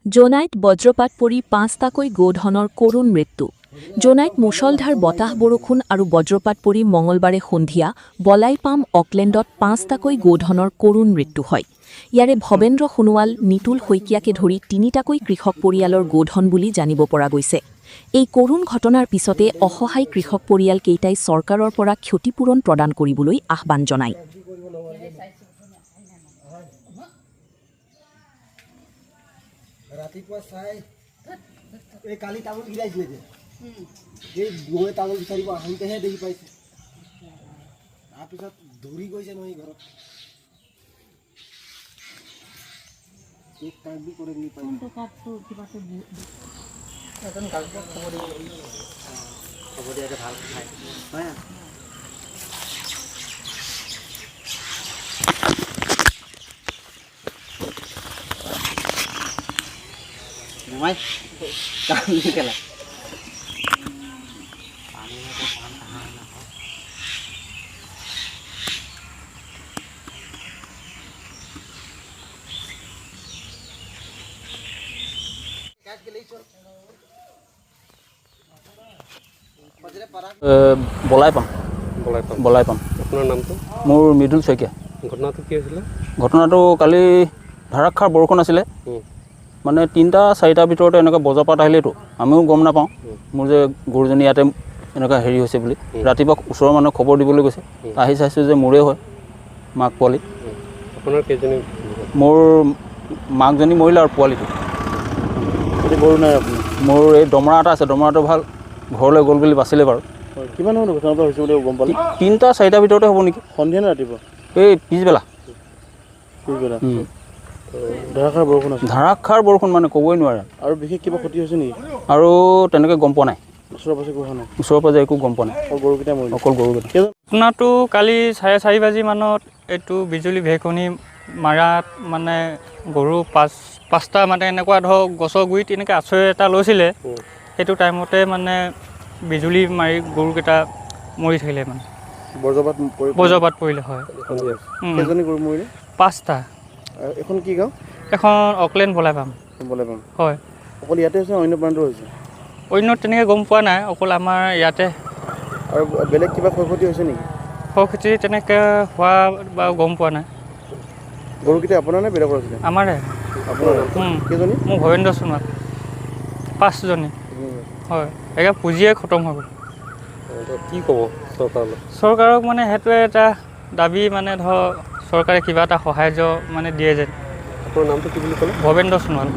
জোনাইত বজ্ৰপাত পৰি পাঁচটাকৈ গোধনৰ কৰুণ মৃত্যু। জোনাইত মুষলধাৰ বতাহ, বৰষুণ আৰু বজ্ৰপাত পৰি মঙলবাৰে সন্ধিয়া বলাইপাম অকলেণ্ডত পাঁচটাকৈ গোধনৰ কৰুণ মৃত্যু হয়। ইয়াৰে ভৱেন্দ্ৰ সোণোৱাল, নিতুল শইকীয়াকে ধৰি তিনিটাকৈ কৃষক পৰিয়ালৰ গোধন বুলি জানিব পৰা গৈছে। এই কৰুণ ঘটনাৰ পিছতে অসহায় কৃষক পৰিয়াল কেইটাই চৰকাৰৰ পৰা ক্ষতিপূৰণ প্ৰদান কৰিবলৈ আহ্বান জনায়। ৰাতিপুৱা চাই এই কালি তামোল গিৰাইছিলে যে, এই গৈ তামোল বিচাৰিব আহোঁতেহে দেখি পাইছে। তাৰপিছত দৌৰি গৈছে নহয় ঘৰত। কেক কাটবি কৰে নি পাই। এজন গাৰ্জেনক খবৰ দিব লাগিব। খবৰ দিয়াটো ভাল কথাই হয়। নমাই কাম কেলা। বলাইপাম। বলাইপাম। বলাইপাম। আপোনাৰ নামটো? মোৰ মৃদুল শইকীয়া। ঘটনাটো কি হৈছিলে? ঘটনাটো কালি ধাৰাসাৰ বৰষুণ আছিলে, মানে 3টা 4টাৰ ভিতৰতে এনেকুৱা বজ্ৰপাত আহিলেতো আমিও গম নাপাওঁ মোৰ যে গৰুজনী ইয়াতে এনেকুৱা হেৰি হৈছে বুলি। ৰাতিপুৱা ওচৰৰ মানুহক খবৰ দিবলৈ গৈছে, আহি চাইছোঁ যে মোৰেই হয় মাক পোৱালি। আপোনাৰ কেইজনী? মোৰ মাকজনী মৰিলে আৰু পোৱালিটো। গৰু নাই আপোনাৰ? মোৰ এই দমৰা এটা আছে, দমৰাটো ভাল ঘৰলৈ গ'ল বুলি বাচিলে বাৰু। কিমান সময়ত ঘটনাটো হৈছে বুলি গম পালে? 3টা 4টাৰ ভিতৰতে হ'ব নেকি। সন্ধিয়া নে ৰাতিপুৱা? এই পিছবেলা। পিছবেলা। ধাৰাসাৰ বৰষুণ আছে? ধাৰাসাৰ বৰষুণ মানে ক'বই নোৱাৰে। আৰু বিশেষ কিবা ক্ষতি হৈছে নেকি? আৰু তেনেকৈ গম পোৱা নাই। ওচৰে পাজৰে একো হোৱা নাই? ওচৰে পাজৰে একো গম পোৱা নাই। অকল গৰুকেইটা মৰিলে? অকল গৰুকেইটা। ঘটনাটো কালি 4:30 বাজি মানত এইটো বিজুলী ঢেৰেকনি মাৰাত মানে গৰু পাঁচটা মানে এনেকুৱা ধৰক গছৰ গুৰিত এনেকৈ আশ্ৰয় এটা লৈছিলে, সেইটো টাইমতে মানে বিজুলী মাৰি গৰুকেইটা মৰি থাকিলে। মানে বজ্ৰপাত পৰি? বজ্ৰপাত পৰিলে হয়। কেইজনী গৰু মৰিলে? 5টা। এখন কি গাঁও? এখন অকলেণ্ড বলাইপাম। বলাইপাম। হয়। অকল ইয়াতে হৈছে অন্য প্ৰান্তৰ হৈছে? অন্য তেনেকৈ গম পোৱা নাই, অকল আমাৰ ইয়াতে। আৰু বেলেগ কিবা ক্ষয় ক্ষতি হৈছে নেকি? ক্ষয় ক্ষতি তেনেকৈ হোৱা বাৰু গম পোৱা নাই। গৰুকেইটা আপোনাৰ নে বেলেগৰ আছিলে? আমাৰে। আপোনাৰ? কেইজনী? মোৰ ভৱেন্দ্ৰ সোণোৱাল। 5জনী। হয়, একে পুঁজিয়ে খতম হৈ গ'ল। কি ক'ব চৰকাৰলৈ? চৰকাৰক মানে সেইটোৱে এটা দাবী, মানে ধৰক চৰকাৰে কিবা এটা সাহাৰ্য মানে দিয়ে যেন। আপোনাৰ নামটো কি বুলি ক'লে? ভৱেন্দ্ৰ সোণোৱাল।